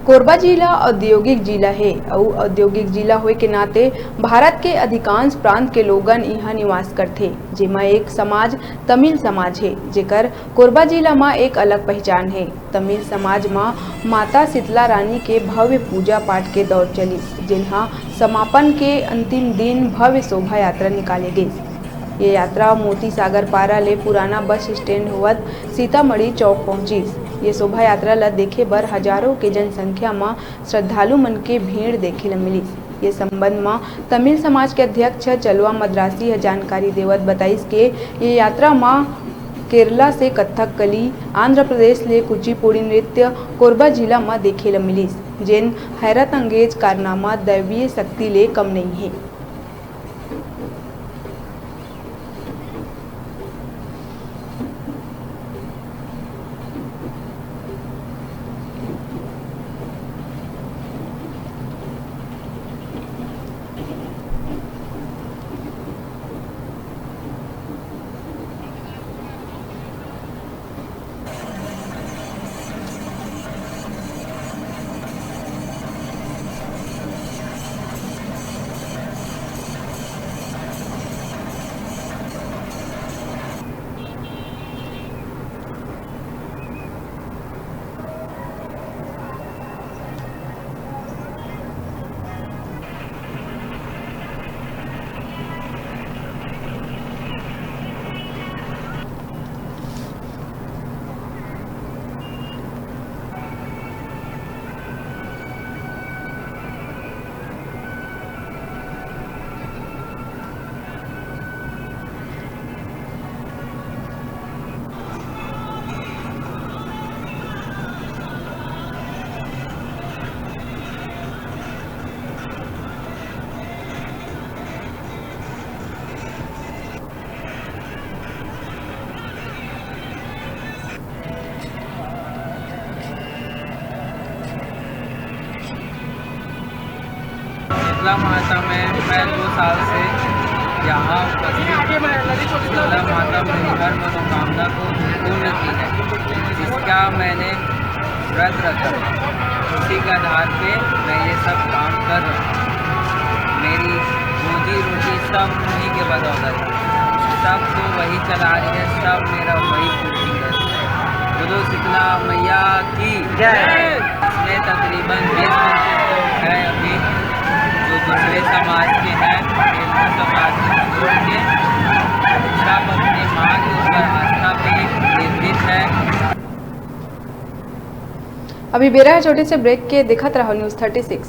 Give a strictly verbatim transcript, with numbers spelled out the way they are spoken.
कोरबा जिला औद्योगिक जिला हे अउ औद्योगिक जिला होए के नाते भारत के अधिकांश प्रांत के लोगन इहां निवास करथे, जेमा एक समाज तमिल समाज हे, जेकर कोरबा जिला म एक अलग पहचान हे। तमिल समाज म माता शीतला रानी के भव्य पूजा पाठ के दौर चलिस, जेन ह समापन के अंतिम दिन भव्य शोभा यात्रा निकाले गइस। ये यात्रा मोती सागर पारा ले पुराना बस स्टैंड होवत सीतामढ़ी चौक पहुंचिस। ये शोभा यात्रा ल देखे बर हजारों के जनसंख्या म श्रद्धालु मन के भीड़ देखे ल मिलिस। ये संबंध म तमिल समाज के अध्यक्ष चलवा मद्रासी ह जानकारी देवत बताइस के ये यात्रा म केरला से कथकली, आंध्र प्रदेश ले कुचिपुड़ी नृत्य कोरबा जिला म देखे ल मिलिस, जेन हैरत अंगेज कारनामा दैवीय शक्ति ले कम नइ हे। शीतला माता में मैं दो साल से यहाँ उपस्थित हूँ। शीतला माता मेरी हर मनोकामना को पूर्ण की है, जिसका मैंने व्रत रखा, उसी के आधार पे मैं ये सब काम कर रहा हूँ। मेरी रोजी रोटी सब उन्हीं के बदौलत है, सब तो वही चला रही है, सब मेरा वही पूर्ति कर रही है। बोलो शीतला मैया की जय। इसमें तकरीबन बीस प्रतिशत लोग हैं अभी जो दूसरे समाज के हैं, हिंदू समाज के छोड़ के, सब अपने माँ के ऊपर आस्था पे निर्मित है। अभी बेरा है छोटे से ब्रेक के, देखत रहो न्यूज़ थर्टी सिक्स।